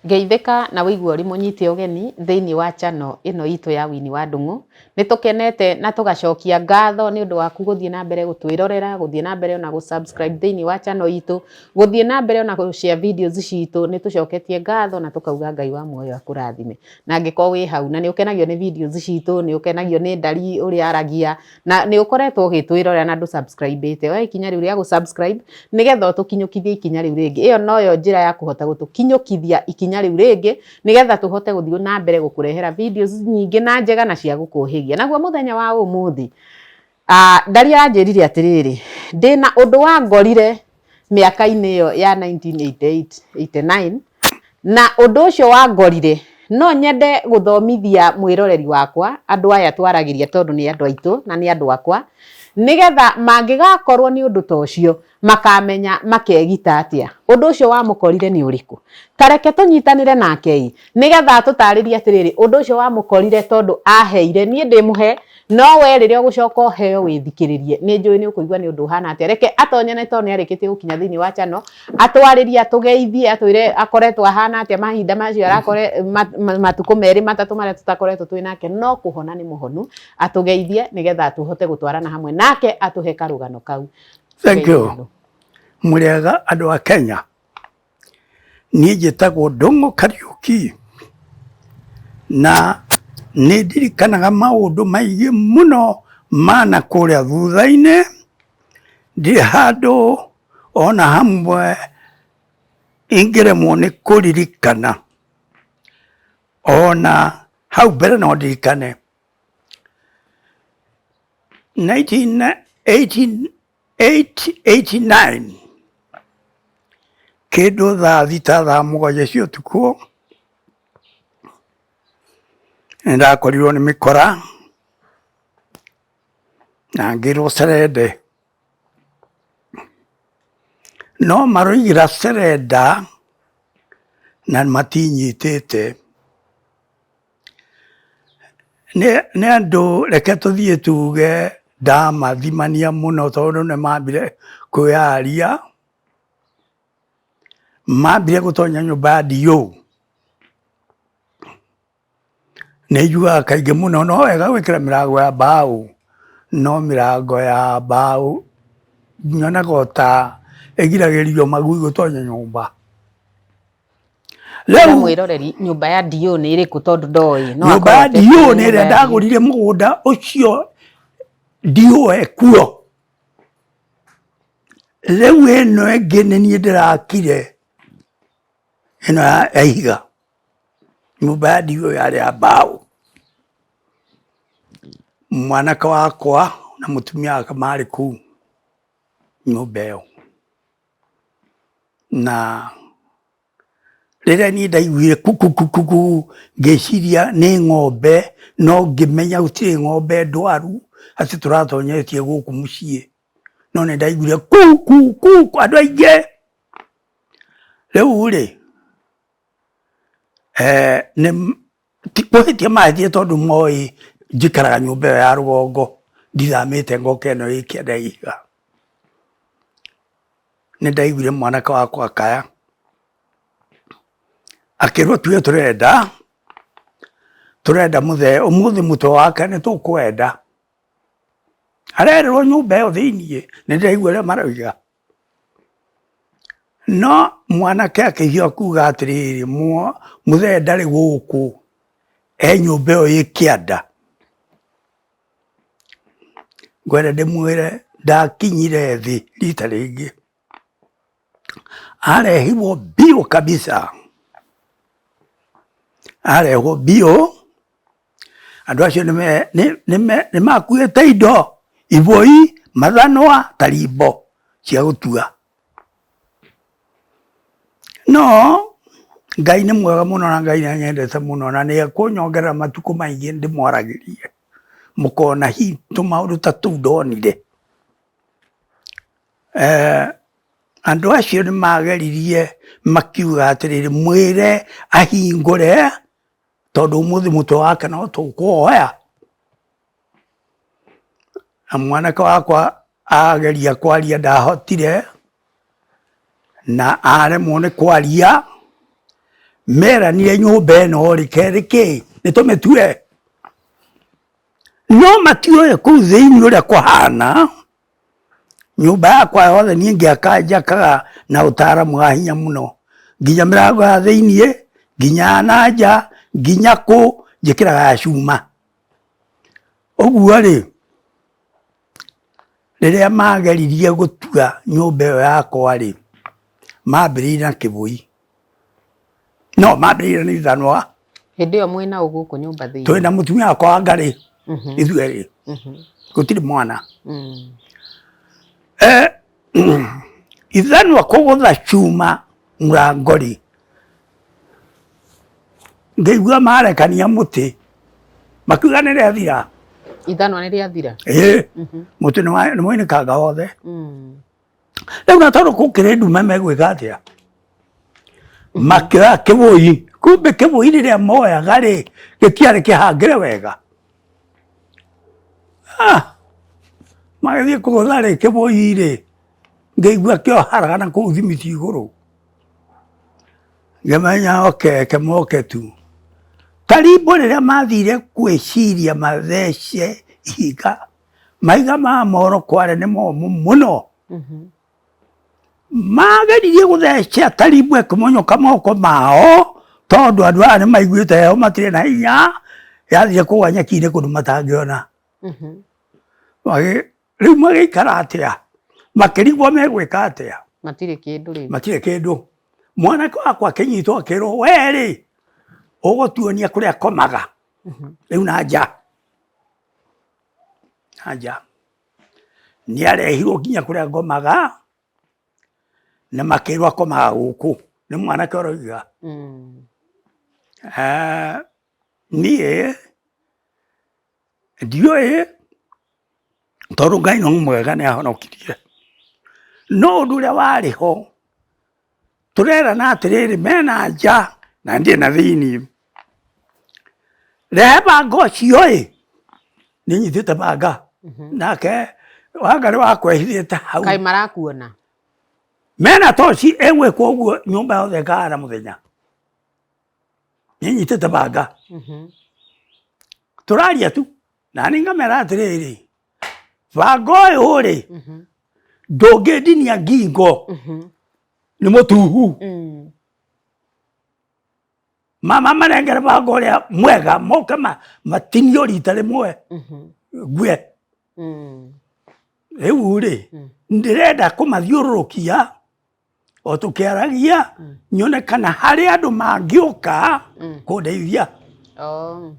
Geithĩka na wĩigue ũrĩ mũnyite ũgeni thĩinĩ wa channel ĩno itũ ya Winnie wa Ndung'u. Nĩ tũkenete na tũgacokia ngatho nĩ ũndũ waku gũthiĩ na mbere gũtwĩrorera, gũthiĩ na mbere ona gũ subscribe thĩinĩ wa channel itũ, gũthiĩ na mbere ona gũ share videos citũ. Nĩ tũcoketie ngatho na tũkauga Ngai wa muoyo akũrathime. Na angĩkorwo wĩ hau na nĩ ũkenagio nĩ videos citũ, nĩ ũkenagio nĩ Ndari ũrĩa aragia, na nĩ ũkoretwo ũgĩtwĩrorera na ndũ subscribe ĩte, oya ikinya rĩu rĩa gũ subscribe nĩgetha ũtũkinyũkithie ikinya rĩu rĩngĩ. Ĩyo noyo njĩra ya kũhota gũtũkinyũkithia ikinya rĩu rĩngĩ nĩgetha tũhote gũthiĩ na mbere gũkũrehera videos nyingĩ na njega na cia gũkũhĩgia. Naguo mũthenya wa ũmũthĩ, Ndari aranjĩrire atĩrĩrĩ, ndĩna ũndũ wangorire mĩaka-inĩ ĩyo ya 1988, 89, na ũndũ ũcio wangorire no nyende gũthomithia mwĩroreri wakwa, andũ aya twaragĩria tondũ nĩ andũ aitũ na nĩ andũ akwa, nĩgetha mangĩgakorwo nĩ ũndũ ta ũcio makamenya makegita atĩa. Ũndũ ũcio wamũkorire nĩ ũrĩkũ? Ta reke tũnyitanĩre nake ĩ, nĩgetha atũtarĩrie atĩrĩrĩ, ũndũ ũcio wamũkorire tondũ aheire, niĩ ndĩmũhe, no we rĩrĩa ũgũcoka ũheo wĩthikĩrĩrie, nĩ njũĩ nĩ ũkũigua nĩ ũndũ ũhana atĩa. Reke atonye nĩ tondũ nĩ arĩkĩtie gũkinya thĩinĩ wa channel, atwarĩrie, atũgeithie, atwĩre akoretwo ahana atĩa mahinda macio arakore, matukũ merĩ matatũ marĩa tũtakoretwo twĩ nake, no kũhona nĩ mũhonu, atũgeithie nĩgetha tũhote gũtwarana hamwe nake atũhe karũgano kau. Thank you. Mũrĩega andũ a Kenya. Niĩ njĩtagwo Ndũng'ũ Kariũki na nĩ ndirikanaga maũndũ maingĩ mũno ma na kũrĩa thutha-inĩ, ndirĩ handũ ona hamwe ingĩremwo nĩ kũririkana, ona hau mbere no ndirikane. 1989 kĩndũ thaa thita thaa mũgwanja cia ũtukũ, nĩ ndakorirwo nĩ mĩkora na ngĩrwo cerende. No maroigĩra cerenda na matinyitĩte. Nĩ andũ reke tũthiĩ tuge ndamathimania mũno tondũ nĩ mambire kwĩyaria, mambire gũtonya nyũmba ya DO. Nĩ njugaga kaingĩ mũno no wega gwĩkĩra mĩrango ya mbaũ, no mĩrango ya mbaũ nyonaga o ta ĩgiragĩrĩria magui gũtonya nyũmba. Rĩu mwĩroreri nyũmba ya DO nĩ ĩrĩkũ tondũ ndoĩ. No nyũmba ya DO nĩ ĩrĩa ndagũrire mũgũnda ũcio DO ekuo. Rĩu ĩno ĩngĩ nĩ niĩ ndĩrakire ĩno ya ihiga. Nyũmba ya DO yarĩ ya mbaũ. Mwanake wakwa na mũtumia wake marĩ kũu nyũmba ĩyo. Na rĩrĩa niĩ ndaiguire kukukukuku ngĩciria nĩ ng'ombe no ngĩmenya gũtirĩ ng'ombe ndwaru atĩ tũratonyetie gũkũ mũciĩ. No nĩ ndaiguire ku ku ku andũ aingĩ. Rĩu rĩ, nĩ ti kũhĩtia mahĩtia tondũ moĩ njikaraga nyũmba ĩyo ya rũgongo ndithamĩte ngoka ĩno ĩ kĩanda ihiga. Nĩ ndaiguire mwanake wakwa akaya, akĩrwo tuge tũrenda, tũrenda mũthee ũmũthĩ mũtwe wake nĩ tũkwenda. Arerĩrwo nyũmba ĩyo thĩiniĩ, nĩ ndĩraigua ũrĩa maroiga. No mwanake akĩhiũha kuga atĩrĩrĩ, mũthee ndarĩ gũkũ, e nyũmba ĩyo ĩ kĩanda. Ngwenda ndĩmwĩre ndakinyire thĩ rita rĩngĩ, arehirwo biũ kabisa, arehwo biũ. Andũ acio nĩ makuĩte indo, ibũi, mathanwa, tarimbo cia gũtua. No Ngai nĩ mwega mũno na Ngai nĩ anyendete mũno na nĩ ekũnyongerera matukũ maingĩ ndĩmwaragĩrie, mũkona hihi tũmaũndũ ta tũu ndonire. Andũ acio nĩ mageririe makiuga atĩrĩrĩ, mwĩre ahingũre tondũ ũmũthĩ mũtwe wake no tũkũwoya. Na mwanake wakwa ageria kwaria ndahotire, na aremwo nĩ kwaria, Meranire nyũmba ĩno rĩ, kerĩ kĩ, nĩ tũmĩtue. No matiũĩ kũu thĩinĩ ũrĩa kũhana. Nyũmba yakwa yothe niĩ ngĩaka njakaga na ũtaaramu wa hinya mũno. Nginya mĩrango ya thĩiniĩ, nginya ya na nja, nginya kũ, njĩkĩraga ya cuma. Ũguo rĩ, rĩrĩa mageririe gũtua nyũmba ĩyo yakwa rĩ, mambĩrĩirie na kĩbũi. No mambĩrĩirie na ithanwa. Hĩndĩ ĩyo mwĩna ũ gũkũ nyũmba thĩinĩ? Twĩna mũtumia wakwa wa Ngarĩ, ithuĩ erĩ. Gũtirĩ mwana. Ithanwa kũgũtha cuma mũrango rĩ, ngĩigua marekania mũtĩ, makiuga nĩ rĩathira. Ithanwa nĩ rĩathira? Ĩĩ, mũtĩ nĩ waunĩkanga wothe. Rĩu na tondũ gũkĩrĩ ndume megwĩka atĩa? Makĩoya kĩbũi, kumbe kĩbũi rĩrĩa moyaga rĩ, gĩtiarĩ kĩhangĩre wega. Ah, magĩthiĩ kũgũtha rĩ, kĩbũi rĩ, ngĩigua kĩoharaga na kũu thimiti igũrũ. Ngĩmenya oke kĩmoke tu. Tarimbo rĩrĩa mathire gwĩciria mathece ihinga, mahiga ma moro kware nĩ momũ mũno. Mageririe gũtheca tarimbo ĩkĩmonyoka moko mao, tondũ andũ aya nĩ maiguĩte heho matirĩ na hinya, yathire kũgwa nyeki-inĩ kũndũ matangĩona. Rĩu magĩikara atĩa? Makĩrigwo megwĩka atĩa? Matirĩ kĩndũ rĩu. Matirĩ kĩndũ. Mwanake wakwa akĩnyitwo akĩrwo, we rĩ, ũgũtuonia kũrĩa akomaga. Rĩu na nja. Na nja. Nĩ arehirwo nginya kũrĩa ngomaga, na makĩrwo akomaga gũkũ. Nĩ mwanake ũroiga. Niĩ ndiũĩ tondũ Ngai no mwega nĩ ahonokirie. No ũndũ ũrĩa warĩ ho, tũrerana atĩrĩrĩ mena nja na ndirĩ na thĩiniĩ. Rehe banga ũcio ĩ, nĩ nyitĩte banga nake Wangarĩ wakwa ehithĩte hau. Kaĩ marakuona? Mena toci ĩgwĩkwo ũguo nyũmba yothe ĩkahana mũthenya. Nĩ nyitĩte banga. Tũraria tu na niĩ ngamera atĩrĩrĩ, banga ũyũ rĩ, ndũngĩndinia ngingo, nĩ mũtuhu. Mama manengere banga ũrĩa mwega moke matinio rita rĩmwe ngue. Rĩu rĩ, ndĩrenda kũmathiũrũrũkia o tũkĩaragia nyone kana harĩ andũ mangĩũka kũndeithia. Oh,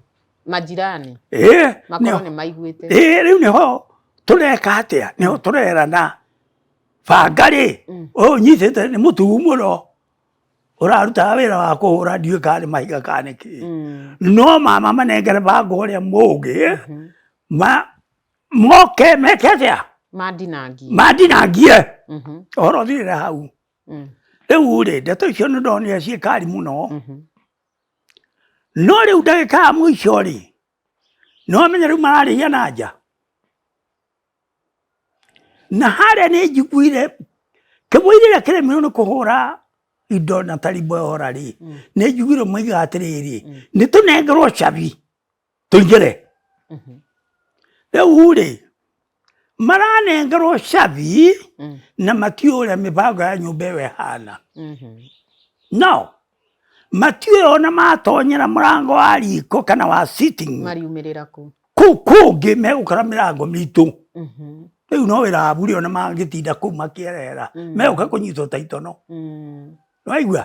majirani Ĩĩ, makorwo nĩ maiguĩte. Ĩĩ, rĩu nĩho tũreka atĩa? Nĩho tũrerana banga rĩ, ũyũ nyitĩte nĩ mũtuhu mũno, ũrarutaga wĩra wa kũhũra ndiũĩ kana nĩ mahiga kana nĩ kĩĩ. No mama manengere banga ũrĩa mũngĩ, moke meke atĩa? Mandinangie. Mandinangie. Ũhoro ũthirĩre hau. Rĩu rĩ, ndeto icio nĩ ndonire ciĩ kari mũno. No rĩu ndagĩka ya mũico rĩ, nĩ wamenya rĩu mararĩhia na nja. Na harĩa nĩ njiguire kĩbũi rĩrĩa kĩremirwo nĩ kũhũra indo na tarimbo yohora rĩ, nĩ njiguire moigaga atĩrĩrĩ, nĩ tũnengerwo cabi tũingĩre. Rĩu rĩ, maranengerwo cabi na matiũĩ ũrĩa mĩbango ya nyũmba ĩyo ĩhana. No matiũĩ ona matonyera mũrango wa riko kana wa sitting Mariumĩrĩra kũ? Kũu kũngĩ megũkora mĩrango mĩitũ. Rĩu no wĩra wa bure ona mangĩtinda kũu makĩerera, megũka kũnyitwo ta itono. Nĩwaigua?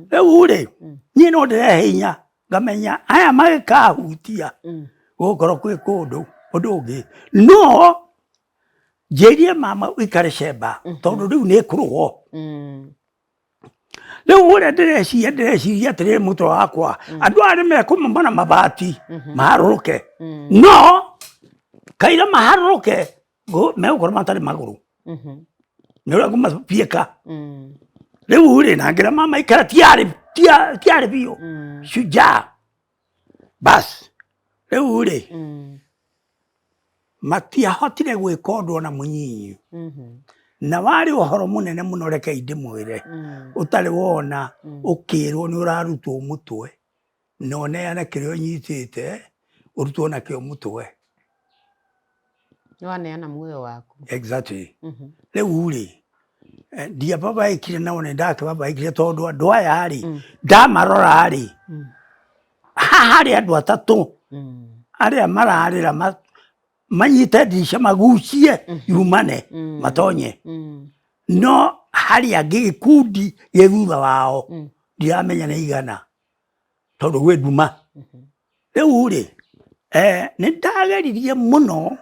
Rĩu rĩ, niĩ no ndĩrehe hinya ngamenya aya magĩkahutia gũgũkorwo kwĩ kũndũ ũndũ ũngĩ. No njĩrire mama ũikare cemba tondũ rĩu nĩ kũrũo. Rĩu ũrĩa ndĩreciria ndĩreciria atĩrĩrĩ mũtwe wakwa, andũ aya nĩ mekũmomora mabati maharũrũke, no kaira maharũrũke megũkorwo matarĩ magũrũ. Nĩ ũrĩa ngũmabiĩka. Rĩu rĩ, na ngĩra mama ikara tiarĩ tiarĩ biũ shujaa. Bas rĩu rĩ, matiahotire gwĩka ũndũ ona mũnyinyi. Na warĩ ũhoro mũnene mũno, rekei ndĩmwĩre, ũtarĩ wona ũkĩrwo nĩ ũrarutwo mũtwe na ũneane kĩrĩa ũnyitĩte ũrutwo nakĩo mũtwe. Nĩ waneana muoyo waku. Exactly. Rĩu rĩ, ndiababaĩkire nao, nĩ ndakĩbabaĩkire tondũ andũ aya rĩ, ndamarora rĩ, haha harĩ andũ atatũ arĩa mararĩra manyite ndirica magucie yumane matonye, no harĩ angĩ gĩkundi gĩ thutha wao, ndiramenya nĩ igana tondũ gwĩ nduma. Rĩu rĩ, nĩ ndageririe mũno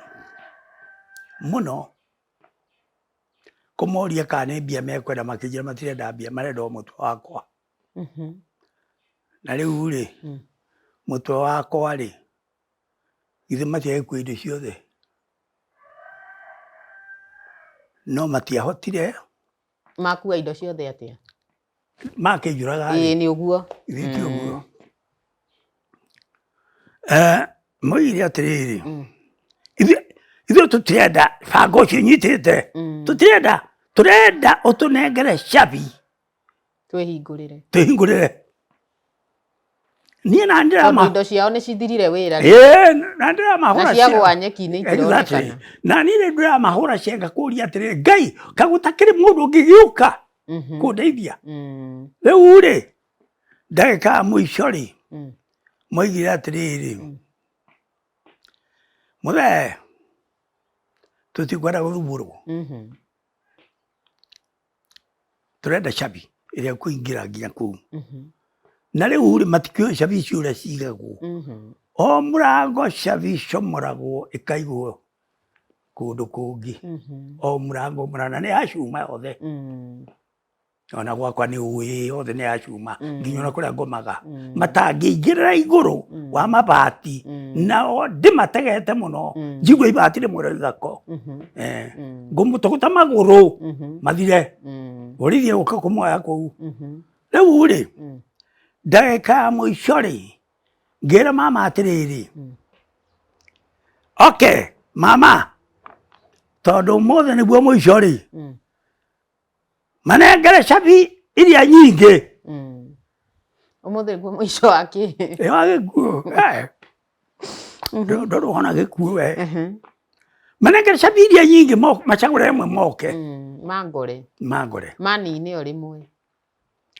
mũno kũmoria kana nĩ mbia mekwenda, makĩnjĩra matirenda mbia, marenda o mũtwe wakwa. Na rĩu rĩ, mũtwe wakwa rĩ, githĩ matiagĩkua indo ciothe? No matiahotire. Makua indo ciothe atĩa? Makĩnjũraga rĩ. Ĩĩ, nĩ ũguo. Githĩ ti ũguo? Moigire atĩrĩrĩ, ithuĩ tũtirenda banga ũcio nyitĩte, tũtirenda, tũrenda ũtũnengere cabi twĩhingũrĩre. Twĩhingũrĩre. Niĩ na tondũ ndĩrama indo ciao nĩ cithirire wĩra rĩ. Ĩĩ, na ndĩramahũra na ciagwa nyeki-inĩ Exactly. itironekana. Na niĩ rĩu ndĩramahũra cenga kũria atĩrĩrĩ, Ngai, kagũtakĩrĩ mũndũ ũngĩgĩũka kũndeithia? Rĩu rĩ, ndagĩka ya mũico rĩ, moigire atĩrĩrĩ, mũthee, tũtikwenda gũthumbũrwo, tũrenda cabi ĩrĩa kũingĩra nginya kũu. Na rĩu rĩ, matikĩũĩ cabi icio ũrĩa cigagwo. O mũrango cabi icomoragwo ĩkaigwo kũndũ kũngĩ, o mũrango mũrango, na nĩ ya cuma yothe. Ona gwakwa nĩ ũĩ yothe nĩ ya cuma, nginya ona kũrĩa ngomaga matangĩingĩrĩra igũrũ wa mabati, nao ndĩmategete mũno, njigua ibati rĩmwe rĩigako. Ngũmũtũgũta magũrũ mathire, borithi ĩgũka kũmoya kũu. Rĩu rĩ, ndagĩka ya mũico rĩ, ngĩra mama atĩrĩrĩ, okay mama, tondũ ũmũthĩ nĩguo mũico rĩ, manengere cabi iria nyingĩ. Ũmũthĩ nĩguo mũico wa kĩ? Ĩ wa gĩkuũ. Ndũrĩ wona gĩkuũ we. Manengere cabi iria nyingĩ, macagũre ĩmwe moke. Mangore. Mangore. Manine o rĩmwe.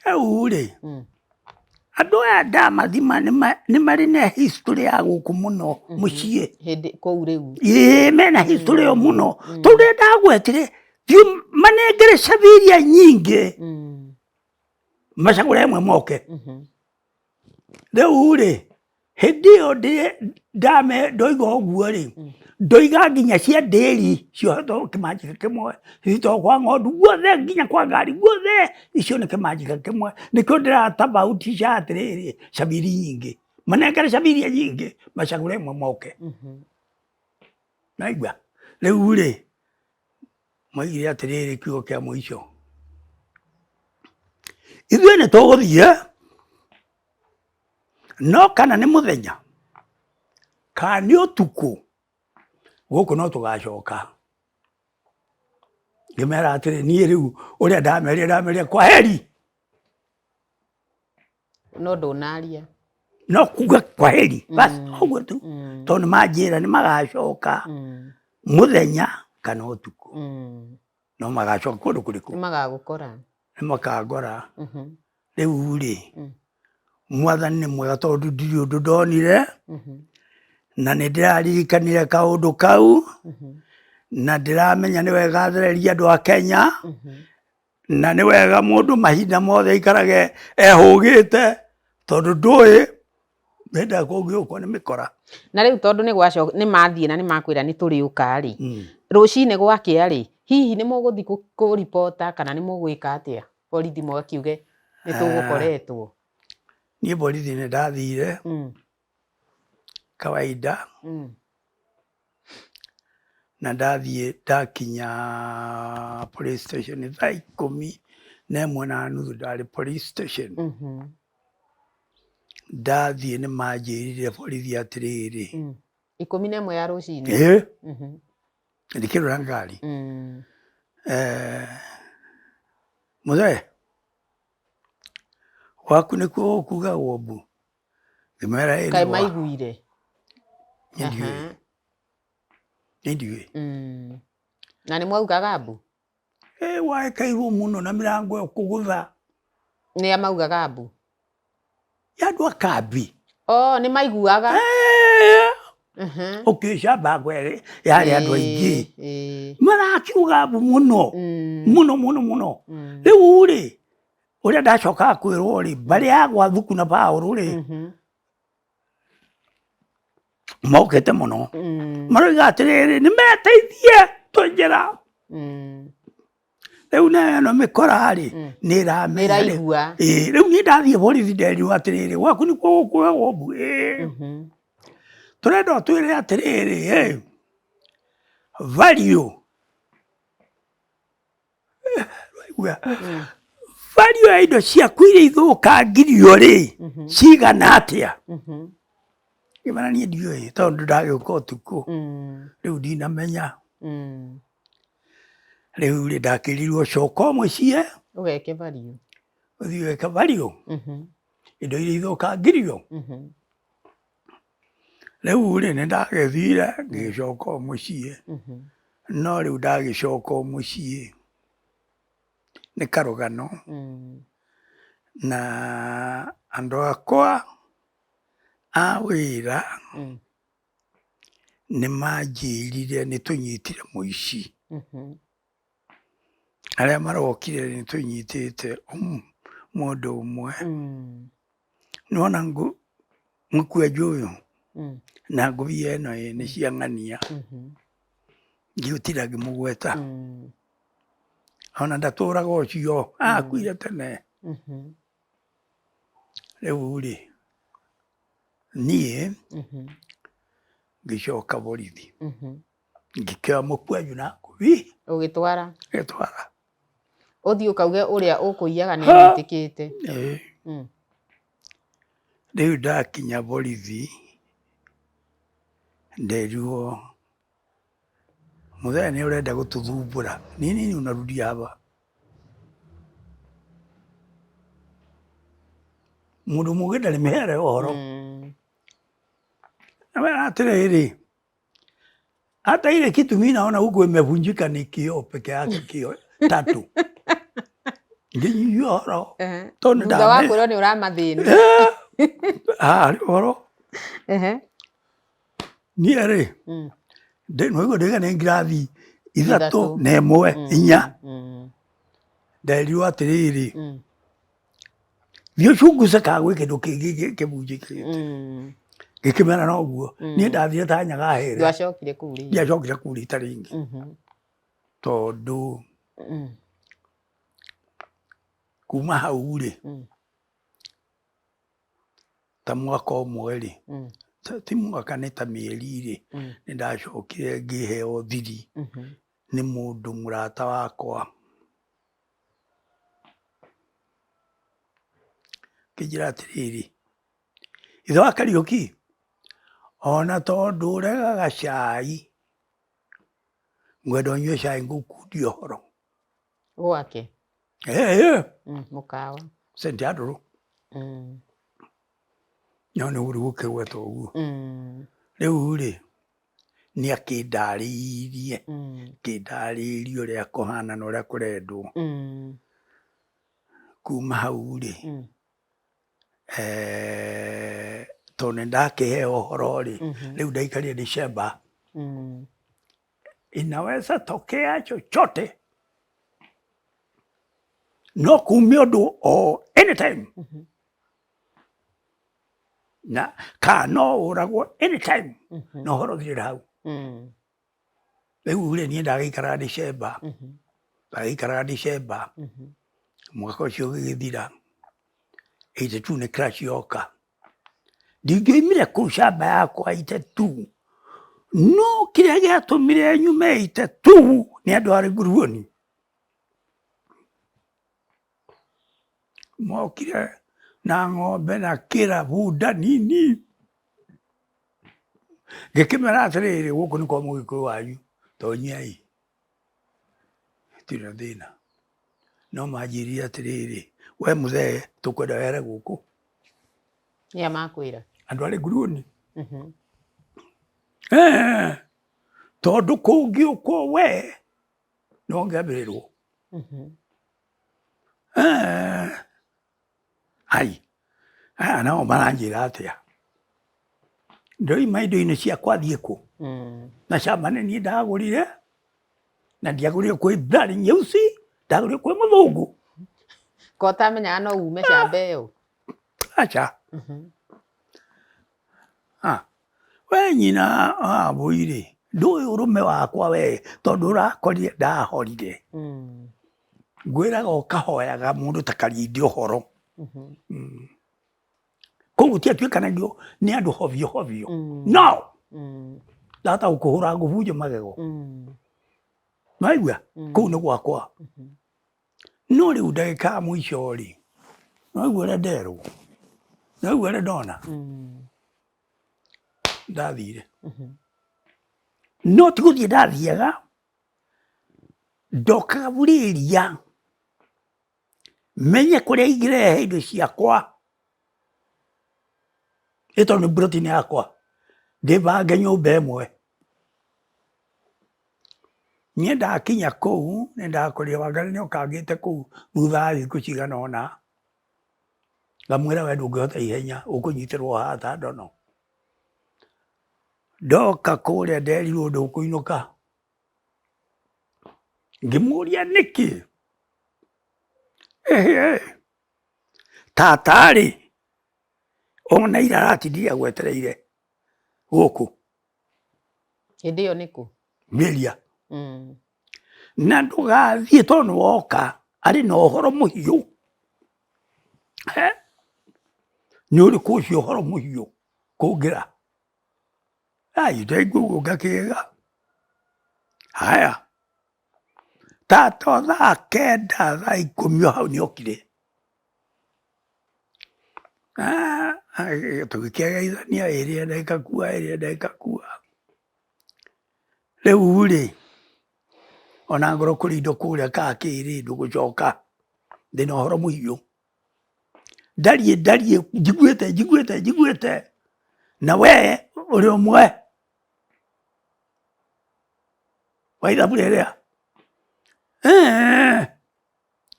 Rĩu rĩ, andũ aya ndamathima nĩ marĩ na history ya gũkũ mũno mũciĩ. Hĩndĩ kũu rĩu. Ĩĩ, mena history ĩyo mũno, tondũ rĩrĩa ndagwetire thiĩ manengere cabi iria nyingĩ, macagũre ĩmwe moke. Rĩu rĩ, hĩndĩ ĩyo ndame ndoiga ũguo rĩ, ndoiga nginya cia ndĩri ciohetwo kĩmanjĩka kĩmwe, citoo kwa ng'ondu guothe, nginya kwa ngari guothe, icio nĩ kĩmanjĩka kĩmwe. Nĩkĩo ndĩratabautisha atĩrĩrĩ, cabi iria nyingĩ, manengere cabi iria nyingĩ, macagũre ĩmwe moke. Naigua rĩu rĩ, moigire atĩrĩrĩ, kiugo kĩa mũico, ithuĩ nĩ tũgũthiĩ, no kana nĩ mũthenya kana nĩ ũtukũ, gũkũ no tũgacoka. Ngĩmera atĩrĩ, niĩ rĩu ũrĩa ndamerire, ndamerire kwa heri. No ndũnaria. No kuga kwa heri bas, ũguo tu, tondũ nĩ manjĩra nĩ magacoka mũthenya kana ũtukũ, no magacoka kũndũ kũrĩkũ? Nĩ magagũkora. Nĩ makangora. Rĩu rĩ, mwathani nĩ mwega, tondũ ndirĩ ũndũ ndonire, na nĩ ndĩraririkanire kaũndũ kau, na ndĩramenya nĩ wega thereria andũ a Kenya, na nĩ wega mũndũ mahinda mothe aikarage ehũgĩte, tondũ ndũĩ hĩndĩ ĩrĩa kũngĩũkwo nĩ mĩkora. Na rĩu tondũ nĩ gwacoka, nĩ mathiĩ na nĩ makwĩra nĩ tũrĩũka rĩ, rũcinĩ gwakĩa rĩ, hihi nĩ mũgũthiĩ kũribota kana nĩ mũgwĩka atĩa? Borithi makiuge nĩ tũgũkoretwo. Niĩ borithi nĩ ndathire kawaida, na ndathiĩ ndakinya police station thaa 11:30, ndarĩ police station. Ndathiĩ nĩ manjĩrire borithi atĩrĩrĩ, 11 ya rũcinĩ? Ĩĩ. Ndikĩrora ngari. Eh, mũthee gwaku nĩkuo gũkugagwo mbu? Ngĩmera ĩ Kaĩ nĩ gwa maiguire? Niĩ ndiũĩ. Niĩ ndiũĩ. Na nĩ mwaugaga mbu? Ĩ waĩkairwo mũno na mĩrango ĩyo kũgũtha. Nĩ a maugaga mbu? Ya andũ a kambi. Oh, nĩ maiguaga. Ũkĩcamba ngwere yarĩ andũ aingĩ. Marakiuga mbu mũno. Mũno mũno mũno. Rĩu rĩ, ũrĩa ndacokaga kwĩrwo rĩ, mbarĩ ya gwa Thuku na Paũlũ rĩ, mokĩte mũno. Maroiga atĩrĩrĩ, nĩ meteithie twĩ njĩra. Rĩu nayo ĩno mĩkora rĩ, nĩ ĩramenya. Nĩĩraigua. Ĩĩ, rĩu niĩ ndathiĩ borithi nderirwo atĩrĩrĩ, gwaku nĩkuo gũkuagwo mbu? Ĩĩ. Tũrenda ũtwĩre atĩrĩrĩ, ĩ, value Waigua? Value ya indo ciaku iria ithũkangirio rĩ, cigana atĩa? Ngĩmera niĩ ndiũĩ tondũ ndagĩũka ũtukũ. Rĩu ndinamenya. Rĩu rĩ ndakĩrirwo coka o mũciĩ. Ũgeke value. Ũthiĩ ũgeke value. Indo iria ithũkangirio. Rĩu rĩ nĩ ndagĩthire ngĩgĩcoka o mũciĩ. No rĩu ndagĩcoka o mũciĩ nĩ karũgano na andũ akwa a wĩra nĩ manjĩrire nĩ tũnyitire mũici. Arĩa marokire nĩ tũnyitĩte mũndũ ũmwe. Nĩwona mũkwenjwo ũyũ na ngũbia ĩno ĩ nĩ cia ng'ania. Ndigũtinda ngĩmũgweta. Ona ndatũraga ũcio, akuire tene. Rĩu rĩ, niĩ ngĩcoka borithi. Ngĩkĩoya mũkwanjũ na ngũbi. Ũgĩtwara? Ngĩtwara. Ũthiĩ ũkauge ũrĩa ũkũiyaga nĩ anyitĩkĩte. Ĩĩ. Rĩu ndakinya borithi, nderirwo mũthee nĩ ũrenda gũtũthumbũra. Ni nini unarudia hapa? Mũndũ mũgĩ ndarĩ mĩhere ũhoro. Namwĩra atĩrĩrĩ, hata ile kitu mimi naona huku imevunjika ni kioo peke yake, kioo tatu. Nginyia ũhoro. Tondũ Thutha wa kwĩrwo nĩ ũramathĩnia. Harĩ ũhoro. Niĩ rĩ, nĩwaigua ndĩga nĩ ngirathi ithatũ na ĩmwe inya. Nderirwo atĩrĩrĩ, thiĩ ũcunguce kana gwĩ kĩndũ kĩngĩ kĩbunjĩkĩte. Ngĩkĩmera noguo. Niĩ ndathire ta nyaga here. Ndwacokire kũu rĩngĩ? Ndiacokire kũu rita rĩngĩ. Tondũ kuma hau rĩ, ta mwaka ũmwe rĩ, ti mwaka nĩ ta mĩeri rĩ, nĩ ndacokire ngĩheo thiri nĩ mũndũ mũrata wakwa. Akĩnjĩra atĩrĩrĩ, ithe wa Kariũki, ona tondũ ũregaga cai, ngwenda ũnyue cai ngũkundia ũhoro. Gwake? Ĩĩ. Mũkawa. St. Andrew. No nĩ ũru gũkĩgweta ũguo. Rĩu rĩ, nĩ akĩndarĩirie, akĩndarĩria ũrĩa kũhana na ũrĩa kũrendwo. Kuma hau rĩ, tondũ nĩ ndakĩheo ũhoro rĩ, rĩu ndaikarire December. Inaweza tokea chochote no kume ũndũ o anytime na kana no ũragwo anytime na ũhoro ũthirĩre hau. Rĩu rĩ niĩ ndagĩikaraga December, ndagĩikaraga December mwaka ũcio ũgĩgĩthira 82 nĩ crash yoka. Ndingĩoimire kũu camba yakwa 82 no kĩrĩa gĩatũmire nyume 82 nĩ andũ a Nguruoni. Mokire na ng'ombe na kĩra bunda nini. Ngĩkĩmera atĩrĩrĩ, gũkũ nĩ kwa mũgĩkũyũ wanyu, tonyiai. Gũtirĩ na thĩna. No manjĩrire atĩrĩrĩ, we mũthee tũkwenda wehere gũkũ. Nĩa makwĩra? Andũ arĩ nguruoni. Tondũ kũngĩũkwo we no ngĩambĩrĩrwo. Ai, aya nao maranjĩra atĩa? Ndoima indo-inĩ ciakwa thiĩ kũ? Na cama nĩ niĩ ndagũrire, na ndiagũrire kwĩ Brari nyeusi, ndagũrire kwĩ mũthũngũ. Ko ũtamenyaga no ume camba ĩyo? Aca. Ah, we nyina wa mbũi-rĩ, ndũĩ ũrũme wakwa we, tondũ ũrakorire ndahorire. Ngwĩraga ũkahoyaga mũndũ ta Karindi ũhoro. Kũu gũtiatuĩkanagio nĩ andũ hovio hovio. No! Ndahota gũkũhũra ngũbunje magego. Nĩwaigua? Kũu nĩ gwakwa. No rĩu ndagĩka ya mũico rĩ, nĩwaigua ũrĩa nderwo? Nĩwaigua ũrĩa ndona? Ndathire. No ti gũthiĩ ndathiaga, ndokaga burĩria menye kũrĩa ingĩrehe indo ciakwa, ĩ tondũ nĩ mburoti-inĩ yakwa, ndĩbange nyũmba ĩmwe. Niĩ ndakinya kũu nĩ ndakorire Wangari nĩ okangĩte kũu thutha wa thikũ cigana ũna, ngamwĩra we ndũngĩhota ihenya ũkũnyitĩrwo haha ta ndono. Ndoka kũrĩa nderirwo ndũkũinũka, ngĩmũria nĩkĩ? Ĩhĩ tata rĩ, ona ira aratindire agwetereire gũkũ. Hĩndĩ ĩyo nĩ kũ? Mĩria. Na ndũgathiĩ tondũ nĩ woka arĩ na ũhoro mũhiũ. Nĩ ũrĩkũ ũcio ũhoro mũhiũ kũngĩra? Ai ndaigua ũguo ngakĩgega. Haya, tata thaa 9 thaa 10 o hau nĩ okire. Tũgĩkĩgeithania ĩrĩa ndĩkakua ĩrĩa ndĩkakua. Rĩu rĩ, ona ngorwo kũrĩ indo kũrĩa kana kĩ rĩ, ndũgũcoka, ndĩna ũhoro mũhiũ. Ndariĩ ndariĩ njiguĩte njiguĩte njiguĩte, na we ũrĩ ũmwe wa ithabu rĩrĩa.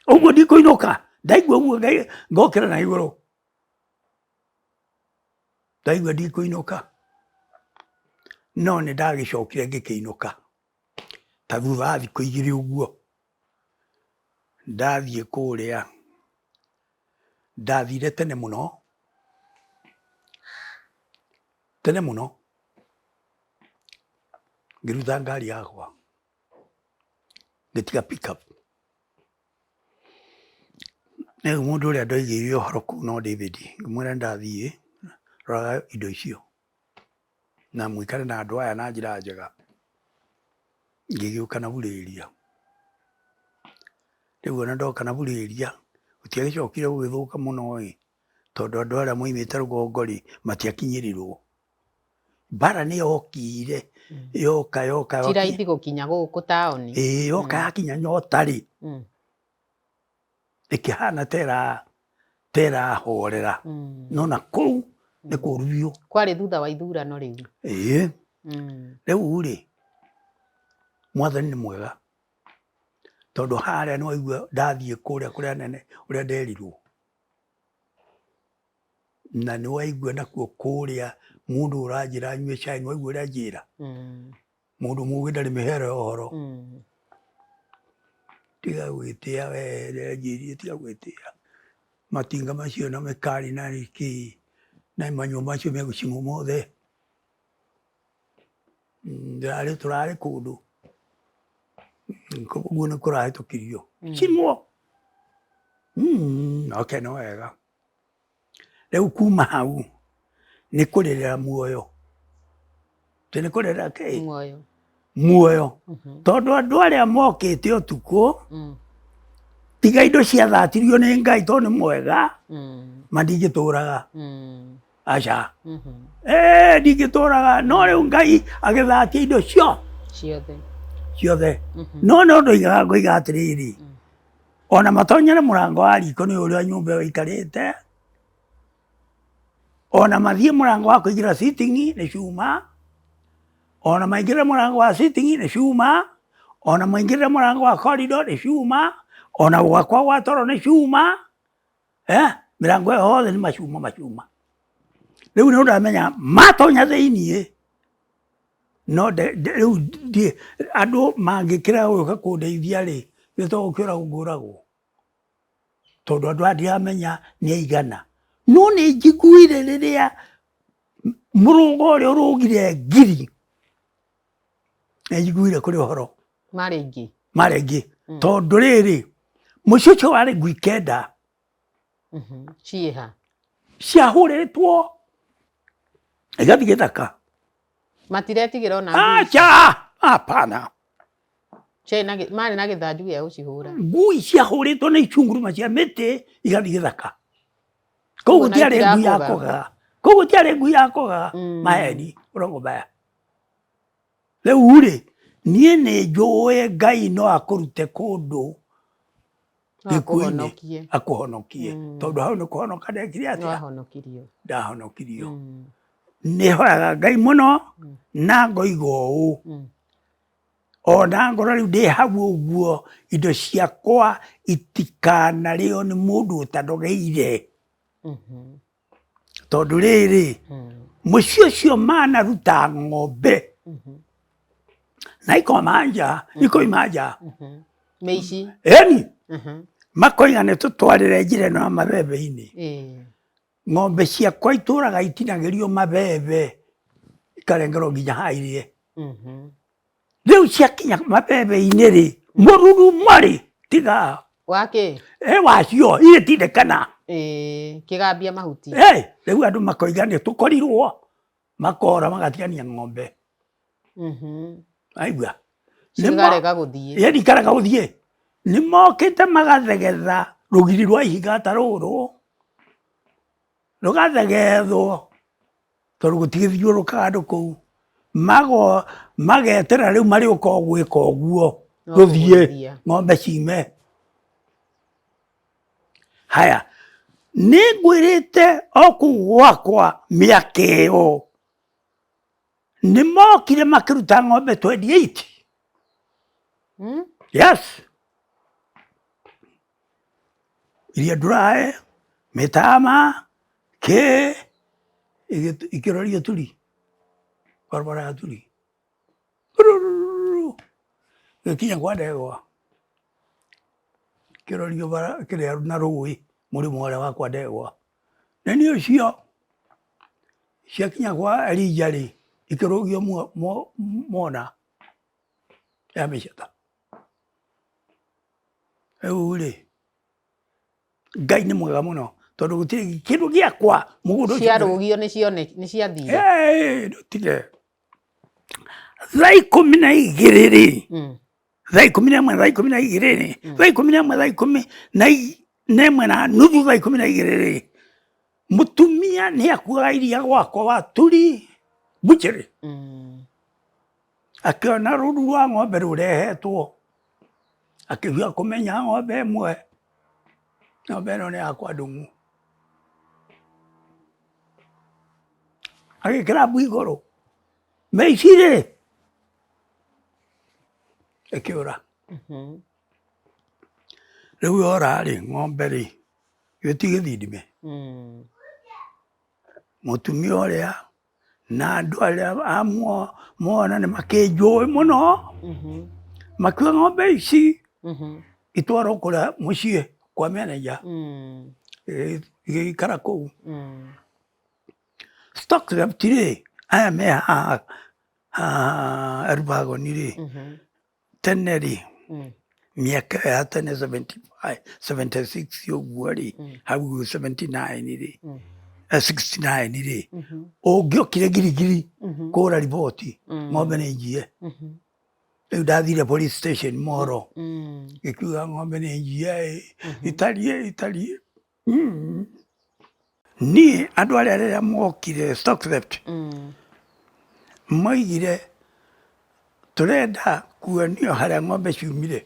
Ũguo ndikũinũka, ndaigua ũguo ngokĩra na igũrũ. Ndaigua ndikũinũka, no nĩ ndagĩcokire ngĩkĩinũka ta thutha wa thikũ 2 ũguo. Ndathiĩ kũrĩa, ndathire tene mũno, tene mũno, ngĩruta ngari yakwa, ngĩtiga pick up. Rĩu mũndũ ũrĩa ndoigĩire ũhoro kũu no David, ngĩmwĩra nĩ ndathiĩ, roraga indo icio na mũikare na andũ aya na njĩra njega. Ngĩgĩũka na burĩria. Rĩu ona ndoka na burĩria, gũtiagĩcokire gũgĩthũka mũno ĩ, tondũ andũ arĩa moimĩte rũgongo rĩ, matiakinyĩrĩrwo. Mbara nĩ yokire, yoka yoka Ti raithi gũkinya gũkũ taũni. Ĩĩ yoka yakinya Nyota rĩ, ĩkĩhana ta ĩrahorera, no na kũu nĩ kũru biũ. Kwarĩ thutha wa ithurano rĩu. Ĩĩ. Rĩu rĩ, Mwathani nĩ mwega, tondũ harĩa nĩ waigua ndathiĩ kũrĩa kũrĩa nene ũrĩa nderirwo. Na nĩ waigua nakuo kũrĩa mũndũ ũranjĩra nyue cai nĩ waigua ũrĩa anjĩra? Mũndũ mũgĩ ndarĩ mĩhero ya ũhoro. Tiga gwĩtĩa we, anjĩrire tiga gwĩtĩa. Matinga macio na mĩkari na kĩ na manyũmba macio megũcinwo mothe. Ndĩrarĩ tũrarĩ kũndũ ũguo nĩ kũrahĩtũkirio. Cinwo! Okay no wega. Rĩu kuma hau nĩ kũrĩrĩra muoyo. Atĩ nĩ kũrĩrĩra kĩ? Muoyo. Muoyo. Tondũ andũ arĩa mokĩte ũtukũ, tiga indo ciathatirio nĩ Ngai tondũ nĩ mwega, ma ndingĩtũraga. Aca. Ndingĩtũraga, no rĩu Ngai agĩthatia indo cio. Ciothe. Ciothe. No no ndoigaga ngoiga atĩrĩrĩ, ona matonyere mũrango wa riko nĩ ũrĩa nyũmba ĩyo ĩikarĩte, ona mathiĩ mũrango wa kũingĩra sitting nĩ cuma, ona maingĩre mũrango wa sitting nĩ cuma, ona maingĩre mũrango wa corridor nĩ cuma, ona gwakwa gwa toro nĩ cuma, eh, mĩrango ĩyo yothe nĩ macuma macuma. Rĩu nĩ ũndamenya matonya thĩiniĩ no rĩu andũ mangĩkĩra gũka kũndeithia rĩ, nĩ to gũkĩũragwo ngũragwo, tondũ andũ aya ndiramenya nĩ aigana. No nĩ njiguire rĩrĩa mũrũgo ũrĩa ũrũgire ngiri, nĩ njiguire kũrĩ ũhoro. Marĩ aingĩ. Marĩ aingĩ. Tondũ rĩrĩ, mũciĩ ũcio warĩ ngui kenda. Ciĩha? Ciahũrĩtwo igathiĩ gĩthaka. Matiretigĩra ona ngui? Aca, hapana. Marĩ na gĩthanju gĩa gũcihũra? Ngui ciahũrĩtwo nĩ icunguruma cia mĩtĩ igathiĩ gĩthaka. Kũu gũtiarĩ ngui ya kũga. Kũu gũtiarĩ ngui ya kũga. Maheni, ũrongo maya. Rĩu rĩ, niĩ nĩ njũĩ Ngai no akũrute kũndũ gĩkuũ-inĩ akũhonokie, tondũ hau nĩ kũhonoka ndekire atĩa? Ndahonokirio. Nĩ hoyaga Ngai mũno na ngoiga ũũ, ona ngorwo rĩu ndĩ hau ũguo, indo ciakwa itikanarĩo nĩ mũndũ ũtandogeire. Tondũ rĩrĩ, mũciĩ ũcio manaruta ng'ombe na ikoma nja, ikoima nja. Mĩici. Ĩni, makoiga nĩ tũtwarĩre njĩra ĩno ya mabebe-inĩ. Ng'ombe ciakwa itũraga itinagĩrio mabebe, ikarengerwo nginya haha irĩe. Rĩu ciakinya mabebe-inĩ rĩ, mũrurumo rĩ, tiga. Wakĩ? Ĩ wacio, igĩtindĩkana. Ĩĩ, kĩgambia mahuti. Ĩ, rĩu andũ makoiga nĩ tũkorirwo, makora magatigania ng'ombe. Aigua? Cikarega gũthiĩ. Ĩni ikarega gũthiĩ. Nĩ mokĩte magathegetha rũgiri rwa ihiga ta rũrũ, rũgathegethwo. Tondũ gũtigĩthiũrũrũkaga andũ kũu, mago magetera rĩu marĩũka o gwĩka ũguo, rũthiĩ ng'ombe cime. Haya, nĩ ngwĩrĩte o kũu gwakwa mĩaka ĩyo, nĩ mokire makĩruta ng'ombe 28. Yes. Iria ndurae, mĩtama, kĩ, ikĩrorio turi, barabara ya turi. Gĩkinya kwa ndegwa, kĩrorio bara kĩrĩa na rũĩ mũrĩmo ũrĩa wa kwa ndegwa. Na nĩ ũcio ciakinya kwa Elija rĩ, ikĩrũgio mona ya mĩcata. Rĩu rĩ, Ngai nĩ mwega mũno tondũ gũtirĩ kĩndũ gĩakwa mũgũnda ũcio. Ciarũgio nĩ ciathire. Ndũtige. Thaa 12 rĩ, thaa 11, thaa 12 rĩ, thaa 11, thaa 11:30, thaa 12 rĩ, mũtumia nĩ akuaga iria gwakwa wa turi butchery. Akĩona rũru rwa ng'ombe rũrehetwo, akĩhiũha kũmenya ng'ombe ĩmwe, ng'ombe ĩno nĩ yakwa ndung'u. Agĩkĩra mbu igũrũ, mĩici rĩ, ĩkĩũra. Rĩu yora rĩ, ng'ombe rĩ, githĩ ti gĩthindime? Mũtumia ũrĩa na andũ arĩa a mona nĩ makĩnjũĩ mũno, makiuga ng'ombe ici itwarwo kũrĩa mũciĩ kwa manager, igĩikara kũu. Stock theft rĩ, aya me haha haha Elbagon rĩ, tene rĩ, mĩaka ĩyo ya tene 75, 76 ũguo rĩ, hau 79 rĩ, 69 rĩ, ũngĩokire Giligili kũgũra riboti, ng'ombe nĩ njiye. Rĩu ndathire police station Moro, ngĩkiuga ng'ombe nĩ njiye ĩ, itariĩ itariĩ. Niĩ andũ arĩa rĩrĩa mokire stock theft, moigire tũrenda Kuonio harĩa ng'ombe ciumire.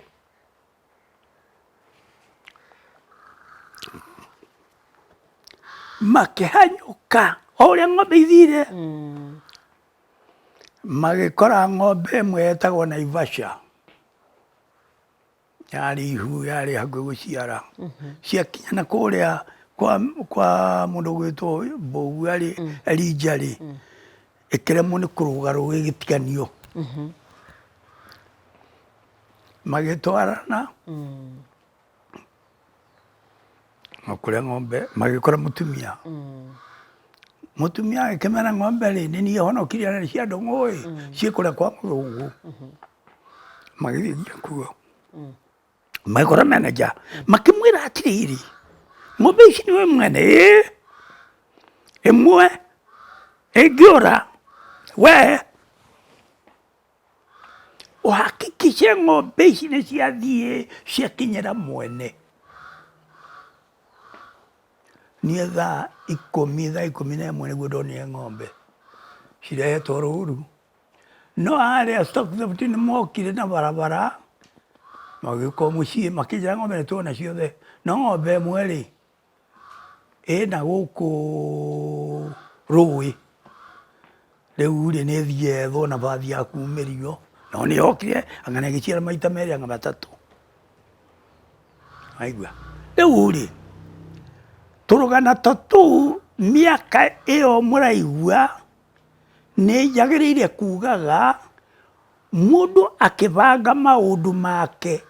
Makĩhanyũka o ũrĩa ng'ombe ithire. Magĩkora ng'ombe ĩmwe yetagwo Naivasha. Yarĩ ihu yarĩ hakuhĩ gũciara. Ciakinya na kũrĩa kwa kwa mũndũ ũgwĩtwo Mbũgua rĩ, Elijah rĩ, ĩkĩremwo nĩ kũrũga rũĩ ĩgĩtiganio. Magĩtwarana o kũrĩa ng'ombe magĩkora mũtumia. Mũtumia agĩkĩmera ng'ombe rĩ, nĩ niĩ honokirie na nĩ cia ndũng'ũ ĩ, ciĩ kũrĩa kwa mũthũngũ. Magĩthiĩ nginya kuo. Magĩkora manager makĩmwĩra atĩrĩrĩ, ng'ombe ici nĩwe mwene? Ĩĩ. Ĩmwe ĩngĩũra we ũhakikice ng'ombe ici nĩ ciathiĩ ciakinyĩra mwene. Niĩ thaa ikũmi 11 nĩguo ndonire ng'ombe cirehetwo rũru. No arĩa stock theft nĩ mokire na barabara magĩũka o mũciĩ makĩnjĩra ng'ombe nĩ tuona ciothe. No ng'ombe ĩmwe rĩ, ĩna gũkũ rũĩ, rĩu rĩ nĩ ĩthiĩ yethwo na bathi ya kumĩrio, no nĩ yokire anga nĩ ĩgĩciara maita merĩ anga matatũ. Waigua? Rĩu rĩ, tũrũgano ta tũu mĩaka ĩyo mũraigua nĩ njagĩrĩire kugaga mũndũ akĩbanga maũndũ make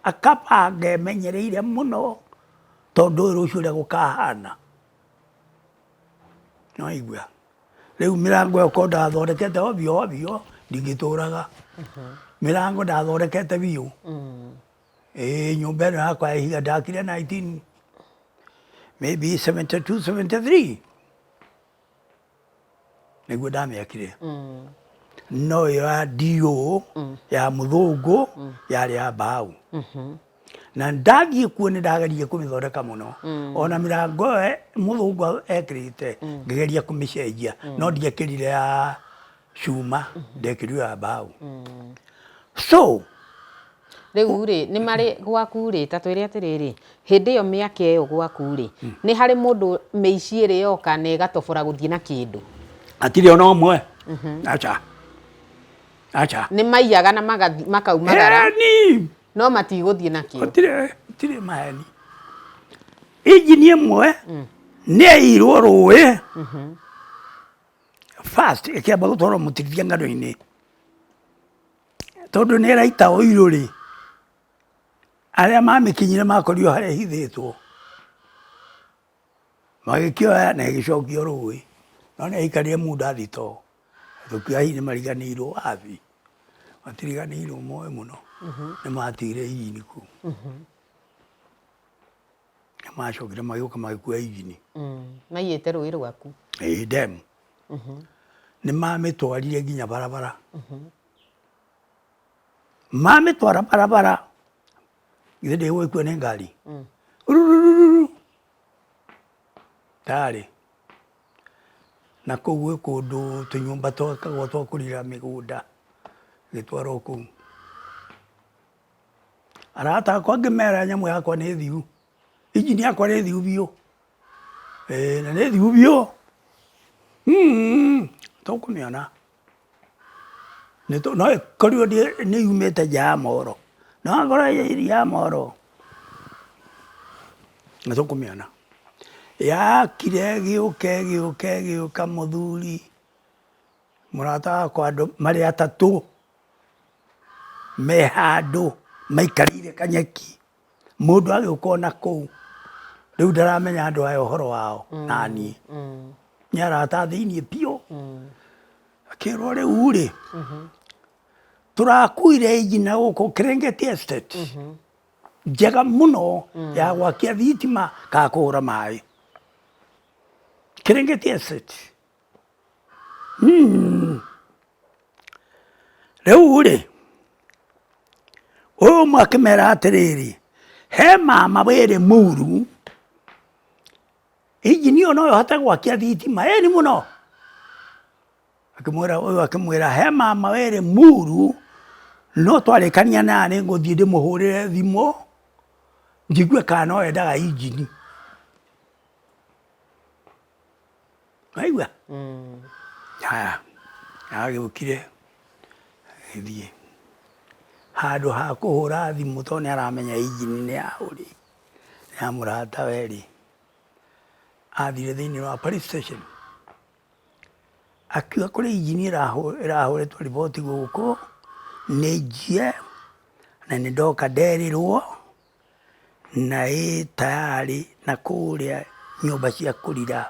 akabanga emenyereire mũno tondũ ndũĩ rũciũ ũrĩa gũkahana. Nĩ waigua? Rĩu mĩrango ĩyo korwo ndathondekete ovyo ovyo ndingĩtũraga. Mĩrango ndathondekete biũ. Ĩĩ nyũmba ĩno yakwa ya ihiga ndakire 19 maybe 72 73 nĩguo ndamĩakire. No ĩyo ya DO ya mũthũngũ yarĩ ya mbaũ. Na ndathiĩ kuo nĩ ndageririe kũmĩthondeka mũno. Ona mĩrango ĩyo mũthũngũ ekĩrĩte ngĩgeria kũmĩcenjia no ndiekĩrire ya cuma, ndekĩrire ya mbaũ. So Rĩu rĩ, nĩ marĩ gwaku rĩ, ta twĩre atĩrĩrĩ, hĩndĩ ĩyo mĩaka ĩyo gwaku rĩ, nĩ harĩ mũndũ mĩici ĩrĩ yoka na ĩgatobora gũthiĩ na kĩndũ? Hatirĩ ona ũmwe. Aca. Aca. Nĩ maiyaga na makaumagara. Ĩni. No matigũthiĩ nakĩo. Gũtirĩ, gũtirĩ maheni. Injini ĩmwe nĩ yaiyirwo rũĩ. First ĩkĩamba gũtwarwo mũtirithia ngano-inĩ. Tondũ nĩ ĩraita ũirũ rĩ, arĩa mamĩkinyire makorirwo harĩa ĩhithĩtwo. Magĩkĩoya na ĩgĩcokio rũĩ. No nĩ yaikarire muda thitoo. Tũkiuga hihi nĩ mariganĩirwo wabi. Matiriganĩirwo moĩ mũno. Nĩ matigire injini kũu. Nĩ macokire magĩũka magĩkua injini. Maiyĩte rũĩ rwaku? Ĩĩ dam. Nĩ mamĩtwarire nginya barabara. Mamĩtwara barabara, githĩ ndĩgũgĩkuo nĩ ngari? Rurururu. Ndarĩ. Na kũu gwĩ kũndũ tũnyũmba twakagwo twa kũrira mĩgũnda, ĩgĩtwarwo kũu. Arata akwa ngĩmera nyamũ yakwa nĩ thiu, injini yakwa nĩ thiu biũ. Ĩĩ na nĩ thiu biũ. Tũkũmĩona. No ĩkorirwo nĩ yumĩte nja ya mohoro, no akorwo ĩ nja ya mohoro nĩ tũkũmĩona. Yakire ĩgĩũka ĩgĩũka ĩgĩũka mũthuri, mũrata wakwa andũ marĩ atatũ me handũ maikarĩire kanyeki, mũndũ agĩũka o nakũu, rĩu ndaramenya andũ aya ũhoro wao naniĩ. Nĩ arata a thĩiniĩ biũ. Akĩrwo rĩu rĩ, tũrakuire injini gũkũ Kĩrĩngĩti Estate, njega mũno ya gwakia thitima kana kũhũra maĩ. Kĩrĩngĩti Estate. Rĩu rĩ, ũyũ ũmwe akĩmera atĩrĩrĩ, he mama wĩ Rĩmuru, injini ĩyo no ĩhote gwakia thitima, ĩni mũno. Akĩmwĩra ũyũ akĩmwĩra he mama wĩ Rĩmuru, No twarĩkania na nĩ ngũthiĩ ndĩmũhũrĩre thimũ njigue kana no endaga injini. Waigua? Haya, agĩũkire agĩthiĩ handũ ha kũhũra thimũ tondũ nĩ aramenya injini nĩ ya ũ rĩ, nĩ ya mũratawe rĩ, athire thĩinĩ wa police station akiuga kũrĩ injini ĩrahũrĩtwo riboti gũkũ nĩ njie na nĩ ndoka nderĩrwo na ĩ tayarĩ na kũrĩa nyũmba cia kũrira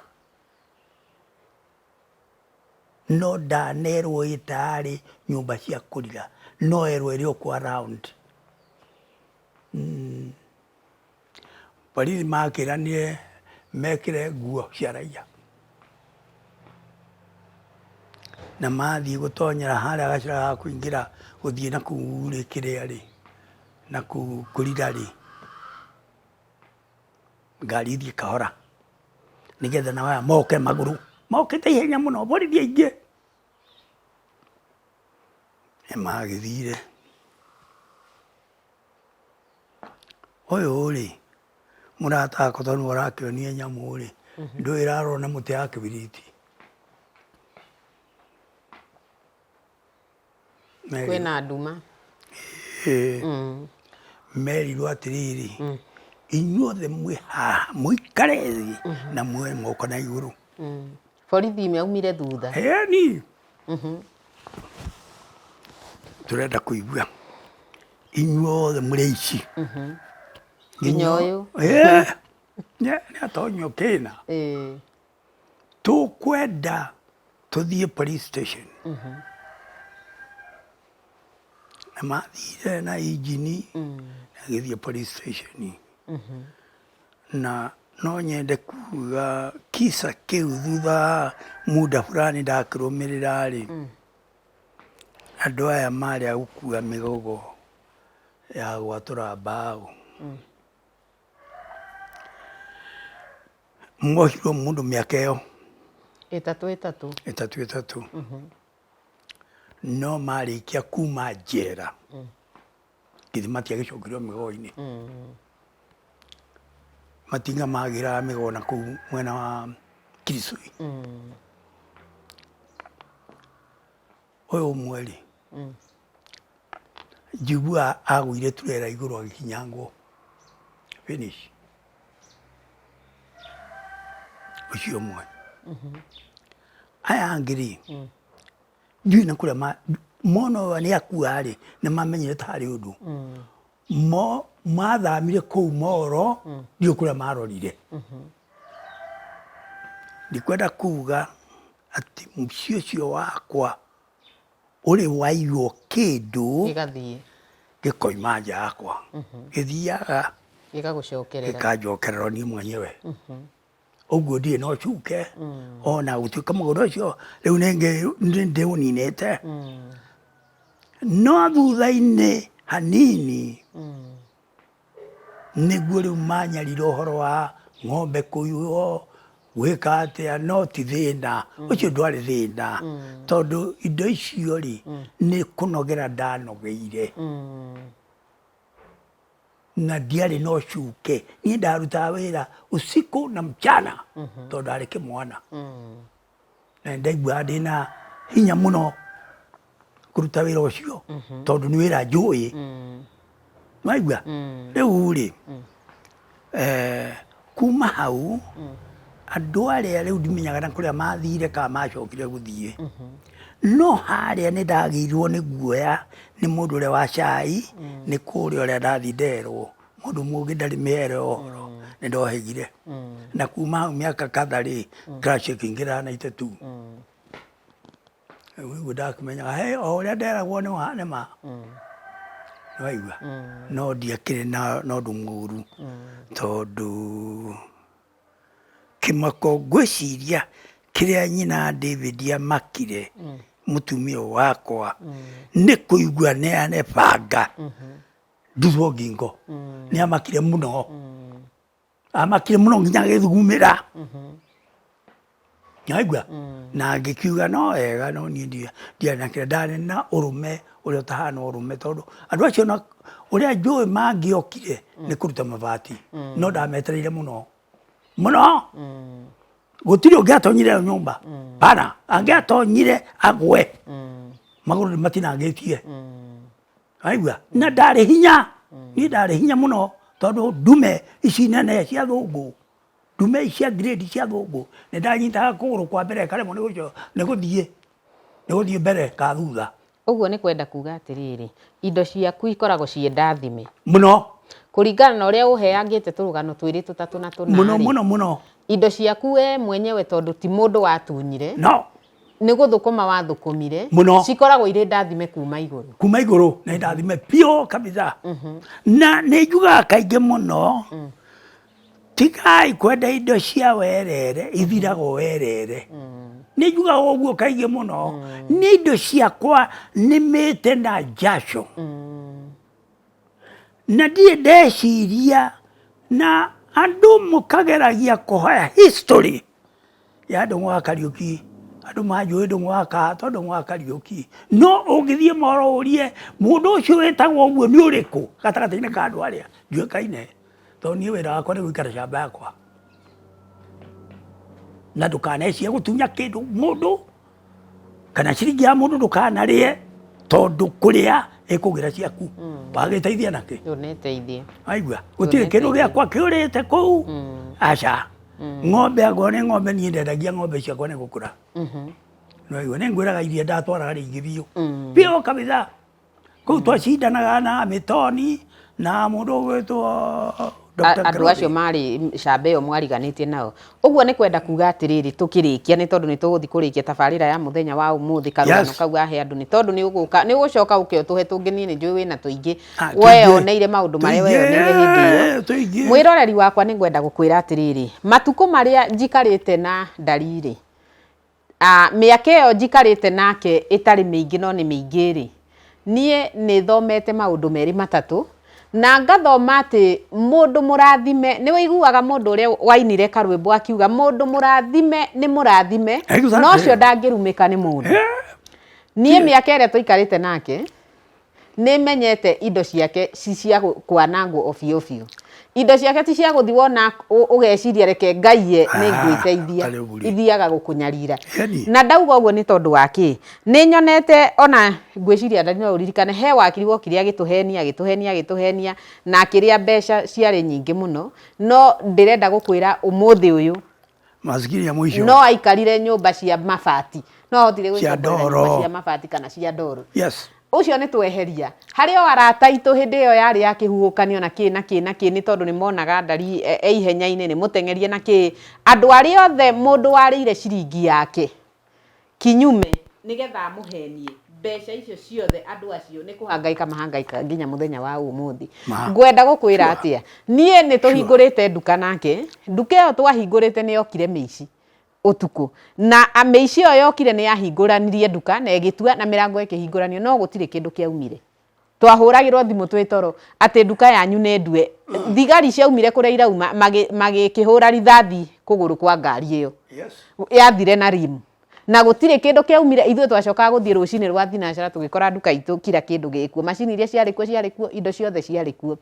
no ndanerwo ĩ tayarĩ nyũmba cia kũrira no erwo ĩrĩ o kũ around. Borithi makĩranire mekĩre nguo cia raia na mathiĩ gũtonyera harĩa gacĩra ga kũingĩra gũthiĩ na kũu rĩ kĩrĩa rĩ na kũu kũrira rĩ, ngari ithiĩ kahora nĩgetha nao aya moke magũrũ, mokĩte ihenya mũno borithi aingĩ. Nĩ magĩthire. Ũyũ rĩ, mũrata wakwa tondũ nĩwe ũrakĩonia nyamũ rĩ, ndũĩ ĩrarorwo na mũtĩ ya kĩbiriti. Kwĩna nduma. Ĩĩ. Merirwo atĩrĩrĩ, inyuothe mwĩ haha mũikare thĩ na muoe moko na igũrũ. Borithi maumire thutha. Ĩni. Tũrenda kũigua inyuothe mũrĩ aici. Nginya ũyũ. Nĩ atonyio kĩna. Tũkwenda tũthiĩ police station. Na mathire na injini agĩthiĩ police station. Na no nyende kuga kisa kĩu thutha wa muda fulani ndakĩrũmĩrĩra rĩ, andũ aya marĩ a gũkua mĩgogo ya gwatũra mbaũ. Mohirwo mũndũ mĩaka ĩyo. Ĩtatũ ĩtatũ. Ĩtatũ ĩtatũ. No marĩkia kuma njera, githĩ matiagĩcokirio mĩgogo-inĩ? Matinga magĩraga mĩgogo na kũu mwena wa Kirisui. Ũyũ ũmwe rĩ, njiguaga agũire turera igũrũ agĩkinyangwo finish. Ũcio ũmwe. Aya angĩ rĩ, ndiũĩ na kũrĩa mona ũyũ nĩ akua rĩ, nĩ mamenyire ta harĩ ũndũ. Mo mathamire kũu Moro, ndiũĩ kũrĩa marorire. Ndikwenda kuga atĩ mũciĩ ũcio wakwa ũrĩ waiywo kĩndũ Gĩgathiĩ. gĩkoima nja yakwa. Gĩthiaga Gĩgagũcokerera. Gĩkanjokerera o niĩ mwenyewe. Ũguo ndirĩ na ũcuke ona gũtuĩka mũgũnda ũcio rĩu nĩ ndĩũninĩte. No thutha-inĩ hanini nĩguo rĩu manyarire ũhoro wa ng'ombe kũiywo, gwĩka atĩa, no ti thĩna, ũcio ndwarĩ thĩna, tondũ indo icio rĩ, nĩ kũnogera ndanogeire. Na ndiarĩ na ũcuke, niĩ ndarutaga wĩra usiku na mchana, tondũ ndarĩ kĩmwana. Na nĩ ndaiguaga ndĩna hinya mũno kũruta wĩra ũcio, tondũ nĩ wĩra njũĩ. Nĩwaigua? Rĩu rĩ, kuma hau, andũ arĩa rĩu ndimenyaga na kũrĩa mathire kana macokire gũthiĩ. No harĩa nĩ ndagĩirwo nĩ guoya nĩ mũndũ ũrĩa wa cai, nĩ kũrĩa ũrĩa ndathiĩ nderwo, mũndũ mũgĩ ndarĩ mĩhere ya ũhoro, nĩ ndohĩgire. Na kuma hau mĩaka kadha rĩ, crash ĩkĩingĩra 92. Rĩu nĩguo ndakĩmenyaga he o ũrĩa nderagwo nĩ wa nĩ ma. Nĩwaigua? No ndiakĩrĩ na ũndũ mũru tondũ kĩmako ngwĩciria kĩrĩa nyina David amakire mũtumia ũyũ wakwa nĩ kũigua neane banga nduthwo ngingo. Nĩ amakire mũno. Amakire mũno nginya agĩthugumĩra. Naigua na ngĩkiuga no wega, no niĩ ndiarĩ na kĩrĩa, ndarĩ na ũrũme ũrĩa ũtahana ũrũme, tondũ andũ acio na ũrĩa njũĩ mangĩokire nĩ kũruta mabati, no ndametereire mũno mũno. Gũtirĩ ũngĩatonyire ĩyo nyũmba bara, angĩatonyire agwe magũrũ nĩ matinangĩtie. Aigua na ndarĩ hinya, niĩ ndarĩ hinya mũno, tondũ ndume ici nene cia thũngũ, ndume ici cia grade cia thũngũ, nĩ ndanyitaga kũgũrũ kwa mbere ĩkaremwo nĩ gũco nĩ gũthiĩ nĩ gũthiĩ mbere ka thutha. Ũguo nĩ kwenda kuga atĩrĩrĩ, indo ciaku ikoragwo ciĩ ndathime. Mũno. Kũringana na ũrĩa ũheangĩte tũrũgano twĩrĩ tũtatũ na tũna Mũno rĩ, mũno mũno. Indo ciaku we mwenyewe, tondũ ti mũndũ watunyire, No. nĩ gũthũkũma wathũkũmire, Mũno. cikoragwo irĩ ndathime kuma igũrũ. Kuma igũrũ nĩ ndathime biũ kabisa. Na nĩ njugaga kaingĩ mũno, tigai kwenda indo cia werere, ithiraga werere. Nĩ njugaga ũguo kaingĩ mũno. Nĩ indo ciakwa nĩmĩte na njasho, na ndirĩ ndeciria na andũ mũkageragia kũhoya history ya Ndũng'ũ wa Kariũki. Andũ manjũĩ Ndũng'ũ wa ka to Ndũng'ũ wa Kariũki, no ũngĩthiĩ mohoro ũrie mũndũ ũcio wĩtagwo ũguo nĩ ũrĩkũ gatagatĩ-inĩ ka andũ arĩa ndiũĩkaine, tondũ niĩ wĩra wakwa nĩ gũikara camba yakwa, na ndũkanecie gũtunya kĩndũ mũndũ kana ciringi ya mũndũ ndũkanarĩe, tondũ kũrĩa ĩkũgĩra ciaku wagĩteithia nakĩ? Ndũneteithie. Aigua gũtirĩ kĩndũ gĩakwa kĩũrĩte kũu, aca. Ng'ombe angorwo nĩ ng'ombe, niĩ ndendagia ng'ombe ciakwa nĩ gũkũra. Naigua nĩ ngwĩraga iria ndatwaraga rĩingĩ biũ biũ kabisa kũu, twacindanaga na mĩtoni na mũndũ ũgwĩtwo Dr. Andũ acio marĩ camba ĩyo mwariganĩtie nao. Ũguo nĩ kwenda kuga atĩrĩrĩ, tũkĩrĩkia, nĩ tondũ nĩ tũgũthiĩ kũrĩkia tabarĩra ya mũthenya wa ũmũthĩ, karũgano kau ahe andũ, nĩ tondũ nĩ ũgũka nĩ ũgũcoka ũke ũtũhe tũngĩ. Niĩ nĩ njũĩ wĩna tũingĩ. Ah, tũingĩ. Weyoneire maũndũ marĩa weyoneire hĩndĩ ĩyo. Tũingĩ. Mwĩroreri wakwa, nĩ ngwenda gũkwĩra atĩrĩrĩ, matukũ marĩa njikarĩte na ndariri, mĩaka ĩyo njikarĩte nake ĩtarĩ mĩingĩ no nĩ mĩingĩ rĩ, niĩ nĩ thomete maũndũ merĩ matatũ, na ngathoma atĩ mũndũ mũrathime, nĩ wĩiguaga mũndũ ũrĩa wainire karwĩmbo akiuga mũndũ mũrathime nĩ mũrathime, no ũcio ndangĩrumĩka nĩ mũndũ. Niĩ mĩaka ĩrĩa tũikarĩte nake, nĩ menyete indo ciake ci cia kwanangwo o biũ biũ. Indo ciake ti cia gũthiĩ wona ũgeciria reke ngaiye nĩ ngwĩteithia, Tarĩ ũguo rĩ. Ithiaga gũkũnyarira. Yani. Na ndauga ũguo nĩ tondũ wa kĩ? Nĩ nyonete ona ngwĩciria ndari no ũririkane he wakiri wokire agĩtũhenia, agĩtũhenia, agĩtũhenia na akĩrĩa mbeca ciarĩ nyingĩ mũno, no ndĩrenda gũkwĩra ũmũthĩ ũyũ Masikini ya mwisho. No aikarire nyũmba cia mabati, no ahotire Cia gwĩkomborera nyũmba ndoro. cia mabati kana cia ndoro. Ũcio nĩ tweheria harĩ o arata aitũ hĩndĩ ĩyo yarĩ ya kĩhuhũkanio na kĩ na kĩ na kĩ, nĩ tondũ nĩ monaga ndari e ihenya-inĩ, nĩ mũteng'erie na kĩ. Andũ arĩa othe mũndũ warĩire ciringi yake kinyume nĩgetha amũhenie, mbeca icio ciothe andũ acio nĩ kũhangaika mahangaika nginya mũthenya wa ũmũthĩ. Ma. Ngwenda gũkwĩra atĩa, niĩ nĩ tũhingũrĩte nduka nake, nduka ĩyo twahingũrĩte nĩ yokire mĩici ũtukũ, na mĩici ĩyo yokire nĩ yahingũranirie nduka na ĩgĩtua na mĩrango ĩkĩhingũranio, no gũtirĩ kĩndũ kĩaumire. Twahũragĩrwo thimũ twĩ toro atĩ nduka yanyu nĩ ndue. Thigari ciaumire kũrĩa irauma magĩkĩhũra rithathi kũgũrũ kwa ngari ĩyo. Yathire na rim na gũtirĩ kĩndũ kĩaumire. Ithuĩ twacokaga gũthiĩ rũcinĩ rwa thinacara tũgĩkora nduka itũ kira kĩndũ gĩkuo, macini iria ciarĩ kuo ciarĩ kuo, indo ciothe ciarĩ kuo.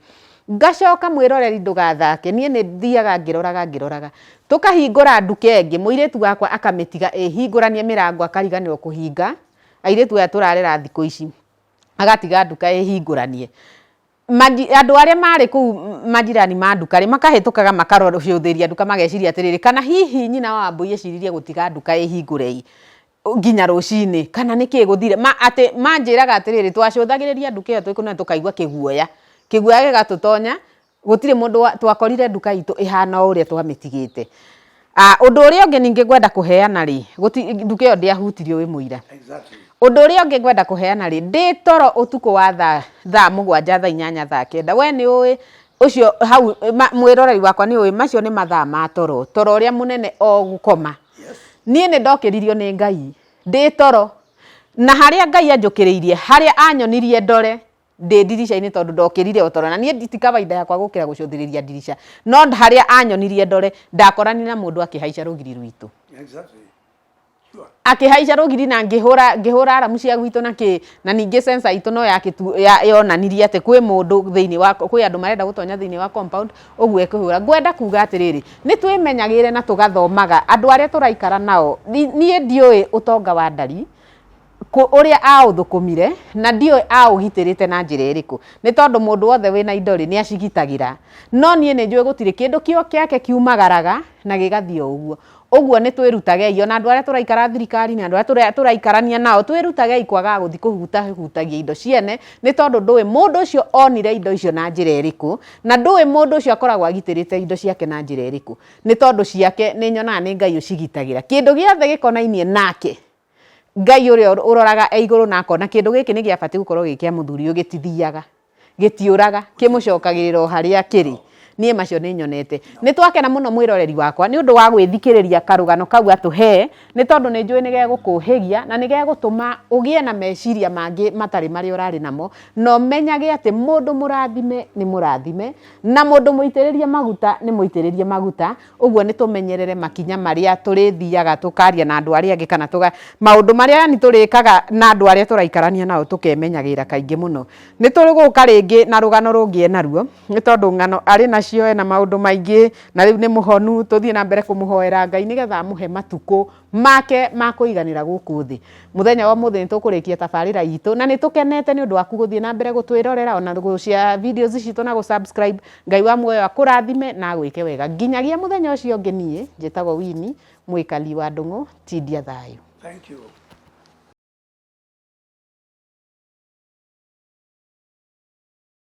Ngacoka mwĩroreri, ndũgathake, niĩ nĩ thiaga ngĩroraga ngĩroraga. Tũkahingũra nduka ĩngĩ, mũirĩtu wakwa akamĩtiga ĩhingũranie mĩrango, akariganĩrwo kũhinga. Airĩtu aya tũrarera thikũ ici, agatiga nduka ĩhingũranie. Andũ arĩa marĩ kũu majirani ma nduka rĩ, makahĩtũkaga makarora nduka, mageciria atĩrĩrĩ, kana hihi nyina wa Wambũi eciririe gũtiga nduka ĩhingũre ĩ nginya rũcinĩ, kana nĩkĩ gũthire ma, atĩ manjĩraga atĩrĩrĩ, twacũthagĩrĩria nduka ĩyo twĩ kũnene tũkaigua kĩguoya, kĩguoya gĩgatũtonya. Gũtirĩ mũndũ twakorire nduka itũ ĩhana o ũrĩa twamĩtigĩte. Ũndũ ũrĩa ũngĩ ningĩ ngwenda kũheana rĩ, nduka ĩyo ndĩahutirio wĩ mũira. Ũndũ ũrĩa ũngĩ ngwenda kũheana rĩ, ndĩ toro ũtukũ wa thaa 7, thaa 8, thaa 9, we nĩ ũĩ ũcio hau mwĩroreri wakwa nĩ ũĩ macio nĩ mathaa ma toro, toro ũrĩa mũnene o gũkoma. Niĩ nĩ ndokĩririo nĩ Ngai ndĩ toro, na harĩa Ngai anjũkĩrĩirie, harĩa anyonirie ndore ndĩ ndirica-inĩ, tondũ ndokĩrire o toro na niĩ ti kawaida yakwa gũkĩra gũcũthĩrĩria ndirica, no harĩa anyonirie ndore, ndakoranire na mũndũ akĩhaica rũgiri rwitũ. Akĩhaica rũgiri na ngĩhũra ngĩhũra aramu cia gwitũ na kĩ na ningĩ sensor itũ no yonanirie atĩ kwĩ mũndũ thĩinĩ wa kwĩ andũ marenda gũtonya thĩinĩ wa compound ũguo ĩkĩhũra. Ngwenda kuga atĩrĩrĩ, nĩ twĩmenyagĩrĩre na tũgathomaga andũ arĩa tũraikara nao. Niĩ ndiũĩ ũtonga wa Ndari ũrĩa aũthũkũmire na ndiũĩ aũgitĩrĩte na njĩra ĩrĩkũ, nĩ tondũ mũndũ wothe wĩna indo rĩ, nĩ acigitagĩra. No niĩ nĩ njũĩ gũtirĩ kĩndũ kĩo kĩake kiumagaraga na gĩgathiĩ o ũguo. Ũguo nĩ twĩrutagei, ona andũ arĩa tũraikara thirikari-inĩ, andũ arĩa tũraikarania nao, twĩrutagei kwagaga gũthiĩ kũhutahutagia indo ciene, nĩ tondũ ndũĩ mũndũ ũcio onire indo icio na njĩra ĩrĩkũ, na ndũĩ mũndũ ũcio akoragwo agitĩrĩte indo ciake na njĩra ĩrĩkũ. Nĩ tondũ ciake nĩ nyonaga nĩ Ngai ũcigitagĩra. Kĩndũ gĩothe gĩkonainie nake, Ngai ũrĩa ũroraga e igũrũ na akona kĩndũ gĩkĩ nĩ gĩabatiĩ gũkorwo gĩ kĩa mũthuri ũyũ gĩtithiaga. Gĩtiũraga, kĩmũcokagĩrĩra o harĩa kĩrĩ. Niĩ macio nĩ nyonete. Nĩ twakena mũno mwĩroreri wakwa nĩ ũndũ wa gwĩthikĩrĩria karũgano kau atũhe, nĩ tondũ nĩ njũĩ nĩ gegũkũhĩgia na nĩ gegũtũma ũgĩe na meciria mangĩ matarĩ marĩa ũrarĩ namo, na ũmenyage atĩ mũndũ mũrathime nĩ mũrathime, na mũndũ mũitĩrĩrie maguta nĩ mũitĩrĩrie maguta. Ũguo nĩ tũmenyerere makinya marĩa tũrĩthiaga tũkaria na andũ arĩa angĩ kana tũga, maũndũ marĩa yani tũrĩkaga na andũ arĩa tũraikarania nao tũkemenyagĩrĩra kaingĩ mũno. Nĩ tũgũka rĩngĩ na rũgano rũngĩ enaruo, nĩ tondũ ng'ano arĩ nacio ena maũndũ maingĩ, na rĩu nĩ mũhonu, tũthiĩ na mbere kũmũhoera Ngai nĩgetha amũhe matukũ make ma kũiganĩra gũkũ thĩ. Mũthenya wa ũmũthĩ nĩ tũkũrĩkia tabarĩra itũ, na nĩ tũkenete nĩ ũndũ waku gũthiĩ na mbere gũtwĩrorera ona gũ share videos citũ na gũ subscribe. Ngai wa muoyo akũrathime na agwĩke wega. Nginyagia mũthenya ũcio ũngĩ niĩ njĩtagwo Winnie Mwĩkali wa Ndũng'ũ, tindia thayũ. Thank you.